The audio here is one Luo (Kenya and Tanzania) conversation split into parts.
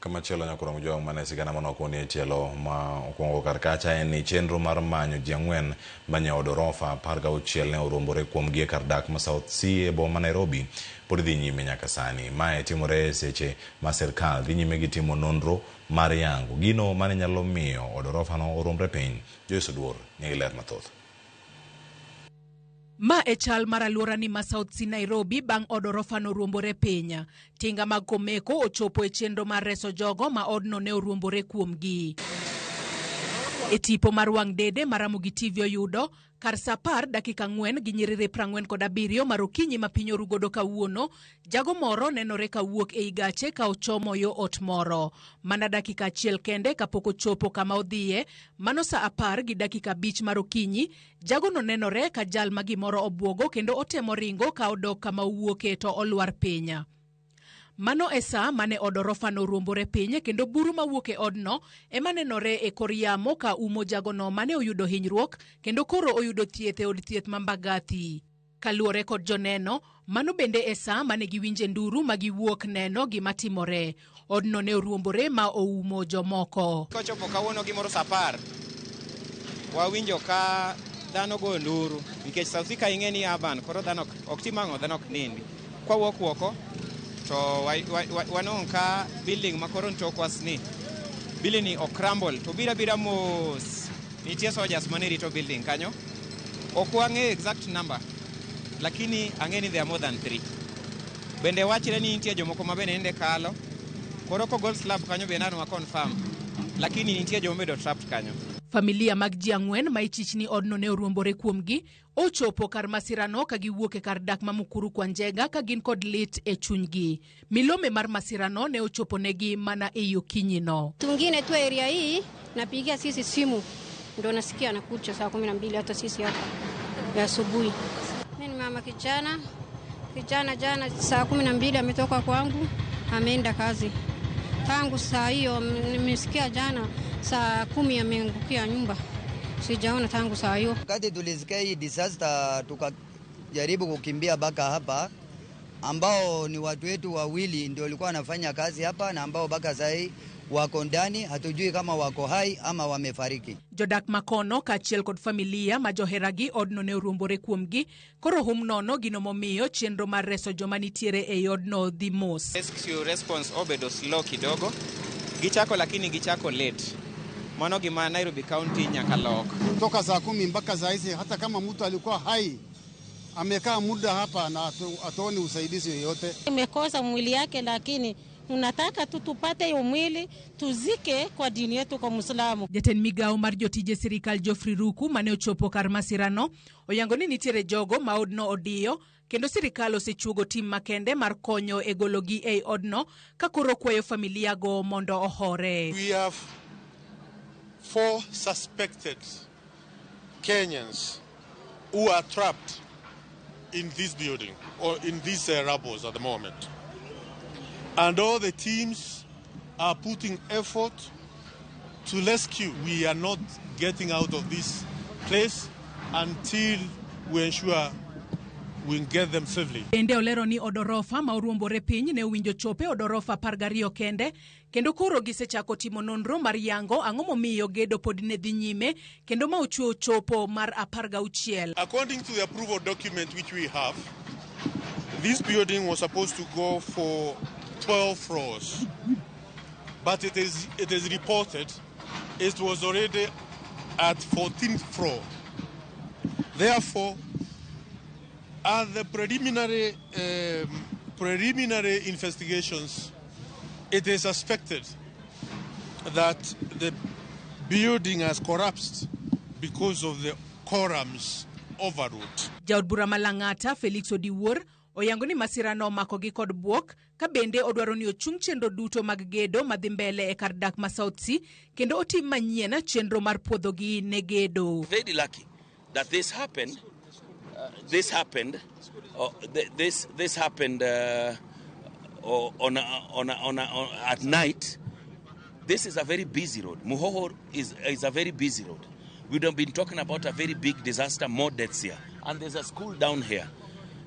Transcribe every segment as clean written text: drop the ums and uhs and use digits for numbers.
Kamachielo nyakoro mjwang' mane sigana mane e tielo ma okwongo kar kacha en ni chenro mar manyo ji ang'wen manye od orofa 16 ne oruombore kuomgi e kar dak ma South C e boma ma Nairobi pod dhi nyime nyaka sani. Mae timore e seche ma sirkal dhi nyime gi timo nonro mar yango gino mane nyalo miyo od orofano oruombre piny. Joyce Oduor nigi ler mathoth. Ma e chal mar alworani ma South C Nairobi bang' od orofano ruombore piny. Tinga mag Komeko ochopo e chenro mar reso jogo ma odno ne oruombore kuomgi. E tipo mar wang' dede ma Ramogi TV oyudo, kar saa 10 dakika 4 gi nyiriri 47 mar okinyi ma piny orugodo kawuono, jago moro nenore kawuok ei gache ka ochomo yo ot moro. Mana dakika achiel kende kapok ochopo kama odhiye, mano saa 10 gi dakika 5 mar okinyi, jagono nenore ka jal ma gimoro obwogo kendo otemo ringo ka odok kama owuoke to olwar piny. Mano e saa mane od orofano oruombore piny kendo buru mawuok e odno ema nenore e kor yamo ka umo jagono mane oyudo hinyruok kendo koro oyudo thieth e od thieth ma Mbagathi. Kaluwore kod joneno, mano bende e saa mane giwinje nduru ma giwuok neno gima timore. Odno ne oruombore ma oumo jomoko. Kochopo kawuono gimoro saa 10, wawinjo ka dhano go nduru nikech South C ka ing'e ni urban, koro dhano ok tim ang'o, dhano ok nindi. Kwawuok oko to wanwang'o ka building ma koro ntokwa ni building ni ok crumble to biro abira mos. Nitie soldiers mane rito building kanyo. Ok wang'eyo exact number, lakini ang'e ni there are more than 3. Bende wachre ni nitie jomoko ma bende nende kalo. Koro kogol slab kanyo bende an wa confirm, lakini nitie joma obedo trapped kanyo. Familia mag ji ang'wen ma ichich ni odno ne oruombore kuomgi ochopo kar masirano ka giwuok e kar dak ma Mukuru kwa Njenga ka gin kod lit e chunygi. Milome mar masirano ne ochopo negi mana ei okinyino. Tungine tu area hii napigia sisi simu ndo nasikia anakuja saa 12 hata sisi hapa ya asubuhi. Mimi ni mama kijana. Kijana jana saa 12 ametoka kwangu ameenda kazi. Tangu saa hiyo nimesikia jana saa 10 ameangukia nyumba. Sijaona tangu saa hiyo. Wakati tulisikia hii disaster tukajaribu kukimbia baka hapa, ambao ni watu wetu wawili ndio walikuwa wanafanya kazi hapa na ambao baka saa hii wako ndani, hatujui kama wako hai ama wamefariki. Jodak makono kaachiel kod familia ma joheragi odno ne oruombore kuomgi, koro hum nono gino momiyo chenro mar reso joma nitiere ei odno dhi mos. Rescue response obedo slow kidogo. Gichako lakini gichako late. Mano gima Nairobi County nyaka lok. Toka saa 10 mpaka saa hizi hata kama mtu alikuwa hai amekaa muda hapa na hatuoni usaidizi yoyote. Imekosa mwili yake lakini unataka tu tupate hiyo mwili tuzike kwa dini yetu kwa Muislamu. Jatend migawo mar jotije sirikal Geoffrey Ruku mane ochopo kar masirano oyango ni nitiere jogo ma odno odiyo kendo sirikal osechuogo tim makende mar konyo e gologi ei odno ka koro kwayo familia go mondo ohore. We have 4 suspected Kenyans who are trapped in this building or in these rubbles at the moment. And all the teams are putting effort to rescue. We are not getting out of this place until we ensure we get them safely. Bende olero ni od orofa ma oruombore piny ne owinjo chope od orofa 12 kende kendo koro gisechako timo nonro mar yango ang'o momiyo gedo pod ne dhi nyime kendo ma ochwe ochopo mar 16. According to the approval document which we have, this building was supposed to go for 12 floors, but it is reported it was already at 14th floor. Therefore, at the preliminary investigations, it is suspected that the building has collapsed because of the columns overload. Jaod bura ma Lang'ata Felix Odiwuor oyango ni masirano omakogi kod bwok ka bende odwaro ni ochung chenro duto mag gedo madhi mbele e kar dak ma South C kendo otim manyien chenro mar puodhogi ne gedo. Very lucky that this happened. This happened. This happened at night. This is a very busy road. Muhoho is a very busy road. We have been talking about a very big disaster, more deaths here. And there's a school down here,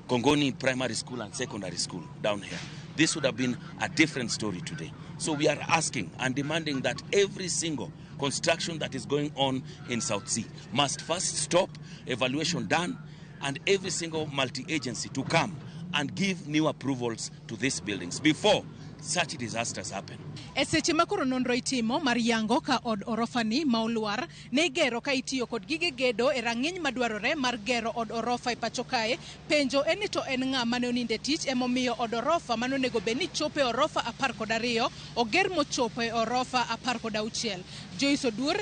Kongoni Primary School and Secondary School down here. This would have been a different story today. So we are asking and demanding that every single construction that is going on in South C must first stop, evaluation done, and every single multi-agency to come and give new approvals to these buildings before such disasters happen. E seche ma koro nonro itimo mar yango ka od orofani ma olwar ne igero ka itiyo kod gige gedo e rang'iny madwarore mar gero od orofa e pacho kae, penjo en ni to en ng'a mane oninde tich emomiyo od orofa mane onego bed ni chopo e orofa 12 oger mochopo e orofa 16. Joyce Oduor,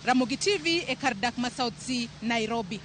Ramogi TV e kar dak ma South C, Nairobi.